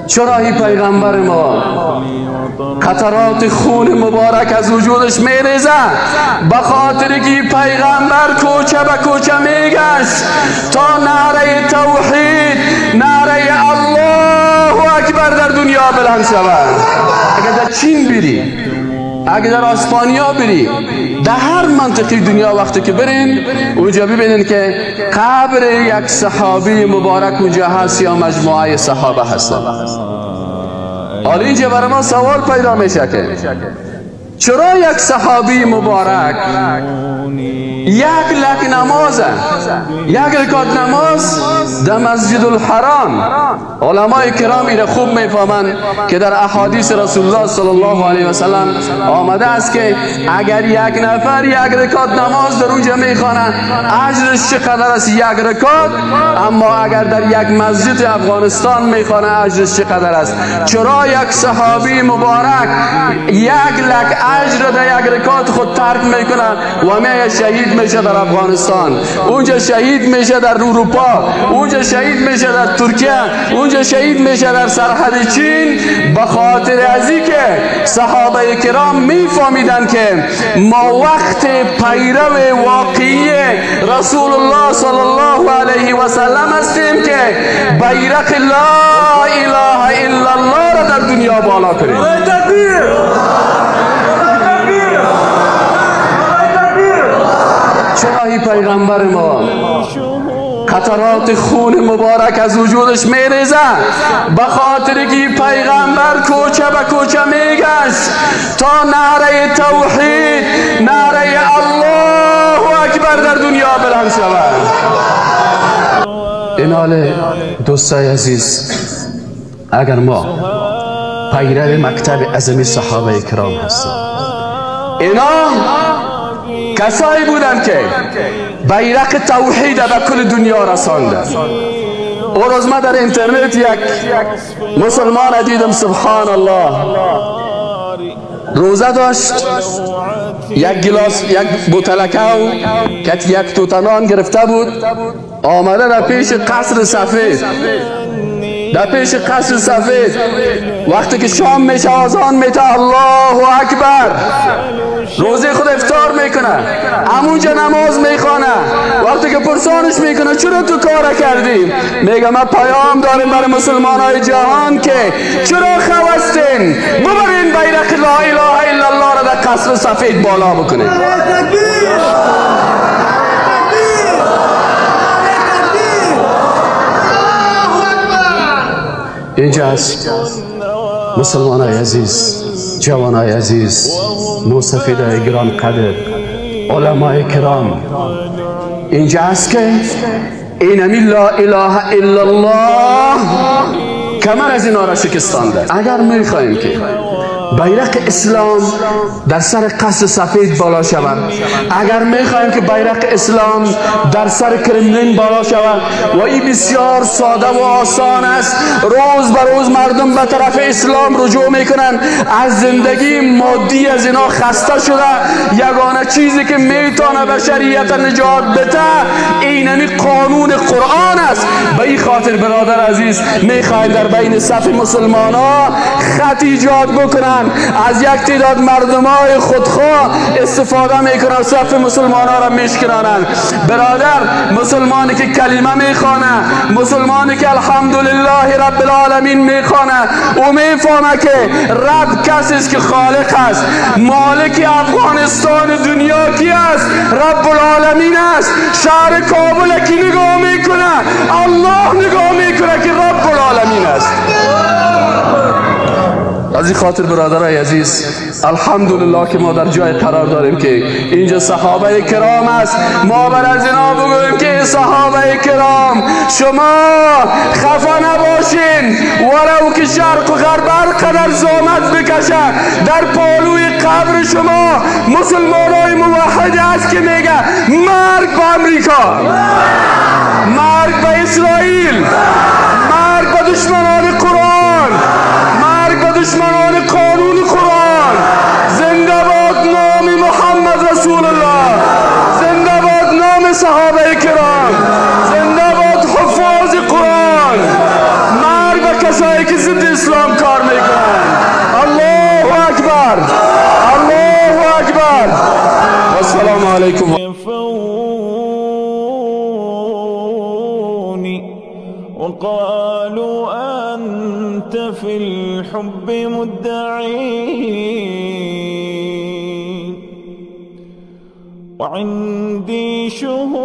چرا ای پیغمبر ما قطرات خون مبارک از وجودش میریزه؟ به خاطر که پیغمبر کوچه به کوچه میگشت تا نعره توحید، نعره الله اکبر در دنیا بلند شود. اگر در چین بری، اگر در اسپانیا بری، در هر منطقه دنیا وقتی که برین اونجا ببینین که قبر یک صحابی مبارک اونجا هست یا مجموعه صحابه هستن. حالا اینجا برای ما سوال پیدا میشه که چرا یک صحابی مبارک یک لک نماز، یک رکعت نماز در مسجد الحرام، علمای کرام این خوب میفهمند که در احادیث رسول الله صلی الله علیه و سلم آمده است که اگر یک نفر یک رکعت نماز در اونجا میخوانه اجرش چقدر است؟ یک رکعت. اما اگر در یک مسجد افغانستان میخوانه اجرش چقدر است؟ چرا یک صحابی مبارک یک لک اجر در یک رکعت خود ترک میکنه و میه شهید میشه در افغانستان، اونجا شهید میشه در اروپا، اونجا شهید میشه در ترکیه، اونجا شهید میشه در سرحد چین؟ به خاطر ازی که صحابه کرام میفهمیدن که ما وقت پیرو واقعی رسول الله صلی الله علیه و سلم هستیم که بیرق لا اله الا الله را در دنیا بالا کنیم. چرا ای پیغمبر ما قطرات خون مبارک از وجودش میریزه؟ به خاطر که پیغمبر کوچه به کوچه میگشت تا نعره توحید، نعره الله اکبر در دنیا بلند شود. اینال دوستای عزیز، اگر ما پیرو مکتب عظیم صحابه کرام هستیم، اینا کسایی بودن که بیرق توحید به کل دنیا رساندن. او روز ما در اینترنت یک مسلمان دیدم، سبحان الله، روزه داشت، یک گلاس، یک بوتلکه و یک توتنان گرفته بود، آمده در پیش قصر سفید، در پیش قصر سفید وقتی که شام میشه آذان میته، الله اکبر، روزه خود افطار میکنه، همونجا نماز میخوانه. وقتی که پرسانش میکنه چرا تو کار کردی؟ میگه ما پیام داریم برای مسلمان های جهان که چرا خواستین ببرین بیرق لا اله الا الله را در قصر سفید بالا بکنین. اینجا است مسلمان های عزیز، جوان های عزیز، موسفیدهای گران قدر، علمای کرام، اینجا است که اینمی لا اله الا الله کمر از اینا را شکستانده. اگر میخواهیم که بیرق اسلام در سر قصر سفید بالا شود، اگر میخواهیم که بیرق اسلام در سر کرملین بالا شود، و این بسیار ساده و آسان است، روز به روز مردم به طرف اسلام رجوع میکنن، از زندگی مادی از اینا خسته شده، یگانه چیزی که میتونه بشریت نجات بده اینمی قانون قرآن است. به این خاطر برادر عزیز، میخواهیم در بین صف مسلمان ها خط ایجاد بکنن، از یک تعداد مردمای خودخواه استفاده میکنن، صف مسلمان ها را میشکنانند. برادر، مسلمانی که کلمه میخوانه، مسلمانی که الحمدلله رب العالمین میخوانه، او میفهمه که رب کسی است که خالق است، مالک افغانستان دنیا کی است؟ رب العالمین است. شهر کابل کی نگاه میکنه؟ الله نگاه میکنه که رب العالمین است. از این خاطر برادرای عزیز، الحمدلله که ما در جای قرار داریم که اینجا صحابه کرام است. ما بر از اینا بگوییم که صحابه کرام شما خفه نباشین، ولو که شرق و غرب هر قدر زحمت بکشه، در پالوی قبر شما مسلمان های موحد است که میگه مرگ به امریکا، مرگ به اسرائیل، مرگ به دشمنان قرآن، مرگ به دشمنان قانون قرآن، زنده باد نام محمد رسول الله، زنده باد نام صحابه کرام، زنده باد حفاظ قرآن، مرگ به کسایی که ضد ислом кор мекунанд. Аллоҳу акбар, Аллоҳу акбар. Вассалому алайкум. وقالوا أنت في الحب مدعي وعندي شهود.